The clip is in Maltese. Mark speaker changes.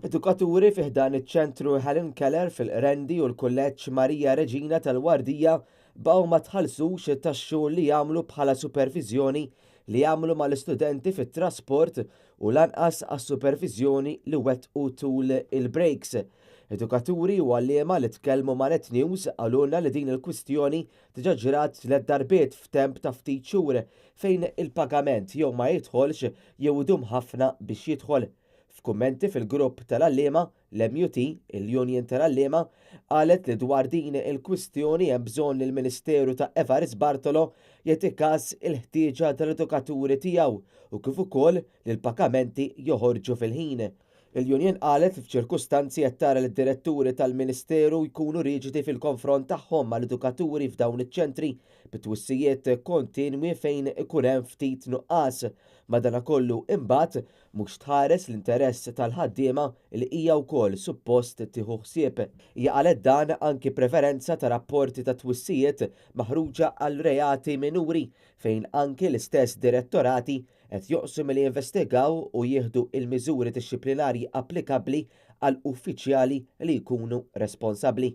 Speaker 1: Edukaturi fi ħdan iċ-Ċentru Helen Keller fil-Qrendi u l-Kulleġġ Marija Reġina tal-Wardija baqgħu ma tħallsux tax-xogħol li jagħmlu bħala superviżjoni li jagħmlu mal-istudenti fit-trasport u lanqas għas-superviżjoni li wettqu tul il-breaks. Edukaturi u għalliema li tkellmu ma' Net News qalulna li din il-kwistjoni diġà ġrat tliet darbiet f'temp ta' ftit xhur fejn il-pagament jew ma jidħolx jew idum ħafna biex jidħol. F'kummenti fil-grupp tal-għalliema, l-MUT, il-Union tal-Għalliema, qalet li dwar din il-kwistjoni hemm bżonn li l-Ministeru ta' Evarist Bartolo jagħti kas il-ħtieġa tal-edukaturi tiegħu u kif ukoll li l-pagamenti joħorġu fil-ħin. Il-Union qalet li f'ċirkustanzi qed tara li d-diretturi tal-Ministeru jkunu riġidi fil-konfront tagħhom mal-edukaturi f'dawn iċ-ċentri bi twissijiet kontinwi fejn ikun hemm ftit nuqqas. Madanakollu imbagħad mhux tħares l-interess tal-ħaddiema li hija wkoll suppost tieħu ħsieb. Hija qalet dan anki b'referenza ta' rapporti ta' twissijiet maħruġa għal reati minuri fejn anki l-istess direttorati qed joqsu milli jinvestigaw u jieħdu l-miżuri dixxiplinarji applikabbli għal uffiċjali li jkunu responsabbli.